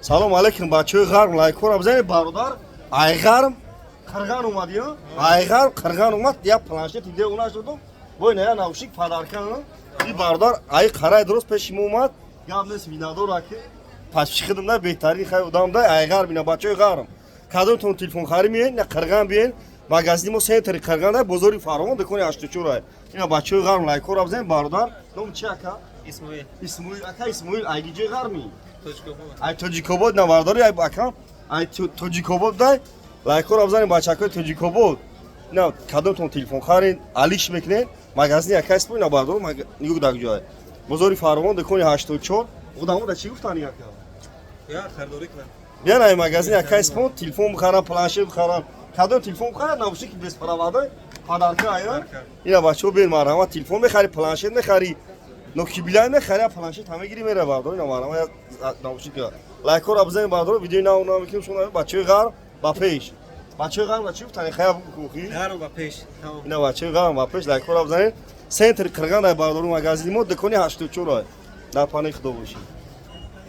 Салом алейкум, бачаҳои Ғарм, лайкҳоро бизанед. Бародар ай Ғарм Қирған омад, ё ай Ғарм Қирған омад, я планшети деонаш додум, бой на я наушник подарка. И бародар ай қарай дуруст пеши мо омад, гап нест, винадор аки пасчи хидм да, беҳтарин хай одам да ай Ғарм. Ина, бачаҳои Ғарм, кадомтон телефон харӣ миен, на Қирған биен. Магазини мо центри Қирған да, бозори Фаровон, дукони 84. Ина, бачаҳои Ғарм, лайкҳоро бизанед. Бародар, ном чи, ака? Исмоил. Исмоил, ака Исмоил, ай ҷои Ғармӣ? Тоҷикобод. Ай Тоҷикобод навардори, ай ака ай Тоҷикобод дай. Лайкҳоро бизанед, бачакҳои Тоҷикобод. На кадомтон телефон харед, алиш мекунед, магазини ака Исмоил. На бардор, нигоҳ, дар ҷой бозори Фаровон, дукони 84. Одамо да чӣ гуфтани, ака? Я харидорӣ кунам. Биён ай магазини ака Исмоил, телефон бихарам, планшет бихарам, кадом телефон бихарам, наушники беспроводной подарка ая. Ина, бачаҳо, бен, марҳамат, телефон мехари, планшет мехари, нокибилай мехари, я планшет ҳама гири мера, бардор. Ина, марҳамат, наушник. Лайкҳоро бизанед, бардор, видеои нав нав мекунем. Шумо, бачаҳои Ғарм, ба пеш! Бачаҳои Ғарм, чӣ гуфтани, хая кухи? Ғарм ба пеш. Тамом. Ина, бачаҳои Ғарм, ба пеш, лайкҳоро бизанед. Центри Қирған дар, бардору, магазини мо дукони 84. Дар паноҳи Худо бошед.